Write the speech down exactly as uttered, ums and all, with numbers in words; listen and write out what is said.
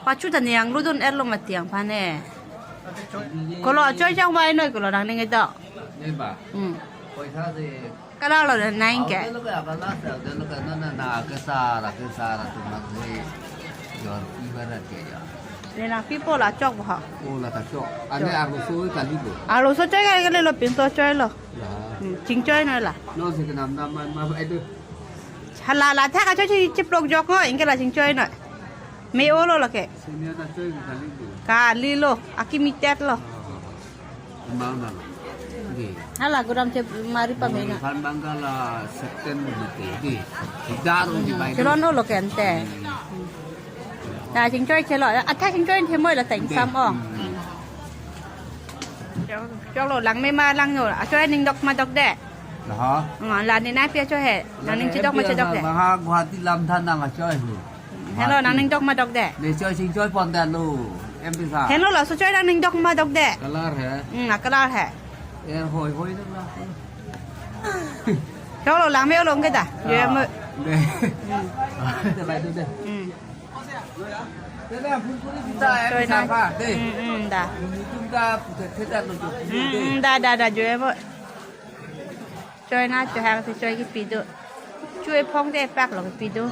Pachu ta nanglut dun-etlo mati aphan ne. Kolo choi chang vai noi kolo nangning kedo. Ne ba. Hmm. Paisa de. Kala lo nang ke. Aw, de lo ka, kala sa, de lo ka, na, na, na, kesar, kesar, tu mak ni. Jor, ibarat ke ya. Ne nangpipo la chok ba. Oh, la kachok. Ane arloso kali bo. Arloso choi kali lo, pinso choilo. Ya. Hmm, chingchoi noi la. No si kenam nam man ma, aduh. Hala la thak kachoi chi chiplok jok ngo, anke la chingchoi noi. Me-olo lake. Senior ta choi kali bo. Kali lo, akimi tet lo. Mang na. Di. Hala gudam che mari pame na. Phan bang kala September mati. Di. Dar di bai. Chulon-olo ke ante. Ta chingchoi chelo, atha chingchoi the moi la ta ingsam o. Choklo lang me ma lang no, achoi ning dok ma dokde. Laha. Nga la ne nangpi achoi he. Nangning chidok ma chidokde. Laha Guwahati lam than nang achoi he. Helo nangning dok ma dokde. Ne choi chingchoi pon dan lo. Em pisa. Helo laso choi nangning dok ma dokde. Color he. Hmm, a color he. Er hoi hoi dok la. Choklo lang me-olo ke da. Ye mo. De. Hmm. De bai de. Hmm. De na phun phun pisa em. Choi pisa na. Pha de. Hmm, hmm, da. Tum ka puta the dan lo jo. Hmm, hmm, da, da, da, jo ye mo. Choi na, choi hang si choi kipi do. Choi phong de pak lo kipi do.